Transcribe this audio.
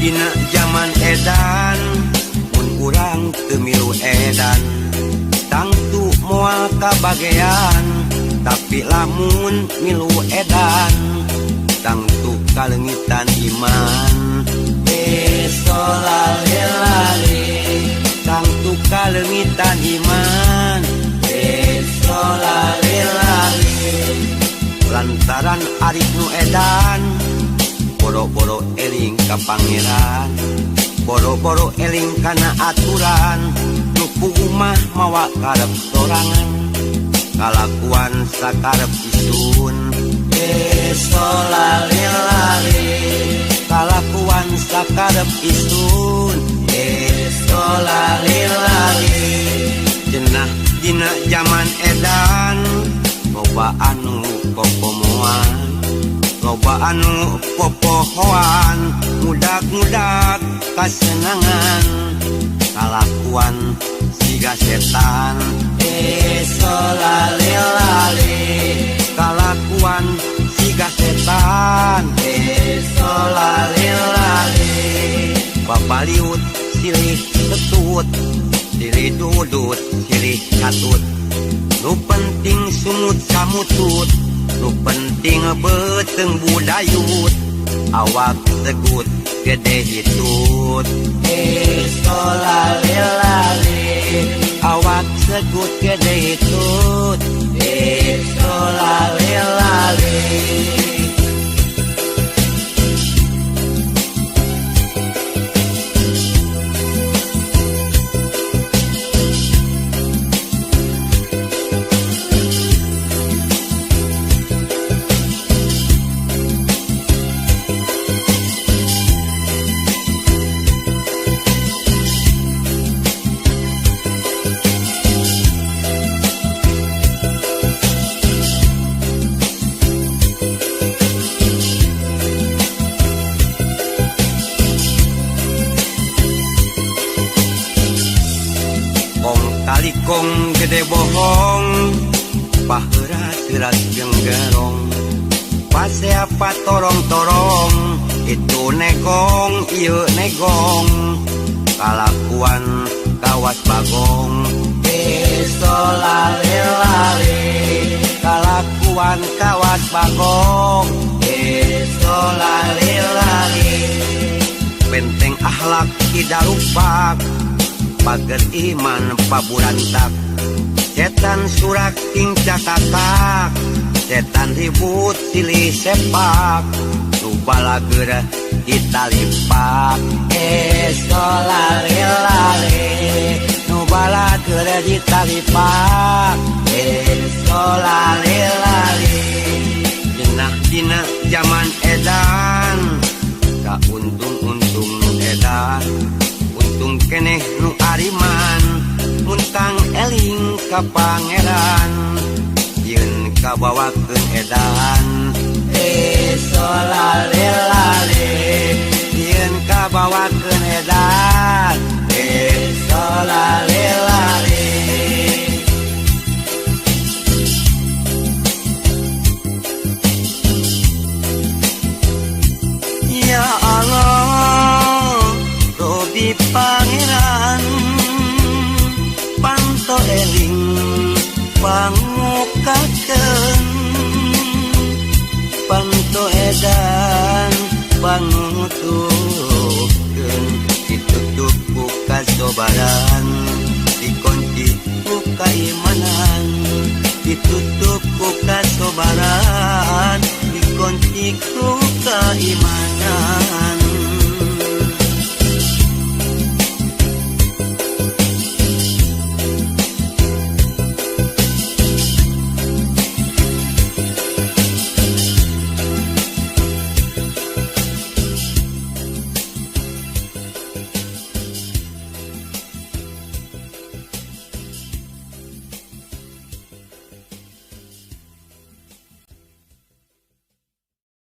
Dina zaman edan, mun urang teu milu edan, tangtu moal kabagean. Tapi lamun milu edan, tangtu kaleungitan iman. Besolalelale, tangtu kaleungitan iman. Besolalelale, lantaran arif nu edan, boro-boro eling ka Pangeran, boro-boro eling kana aturan. Nu mah mawa karep sorangan, kalakuan sakarep isun. Besolalelale, kalakuan sakarep isun. Besolalelale, cenah dina zaman edan, loba anu kokomoan, loba anu popohoan, mudak-mudak kasenangan, kalakuan siga setan. Besolalelale, kalakuan siga setan. Besolalelale, babaliut silih setut, silih dudut silih catut. Nu penting sungut samutut, nu penting beuteung budayut, awak segut gede hitut. Besolalelale, awak segut gede hitut. Besolalelale. Kong gede bohong, paheurat-heurat jeung gerong, pasea torong-torong, itu negong ieu negong, kalakuan kawas bagong. Besolalelale, kalakuan kawas bagong. Besolalelale, benteng akhlak tidak lupa, pager iman paburantak. Setan surak tingcah kakak, setan ribut silih sepak, nu balageur ditalipak. Besolalelale, nu balageur ditalipak. Besolalelale, jenah dina zaman edan, ka untung-untung nu edan, untung keneh nu ariman. Muntang eling ka Pangeran, yeun kabawakeun edan. Besolalelale, yeun kabawakeun edan. Besolalelale. Ya Allah, Robi Pangeran, panto eling pangukakeun, panto edan pangutukeun, ditutup ku kasobaran, dikunci ku kaimanan, ditutup ku kasobaran, dikunci ku kaimanan.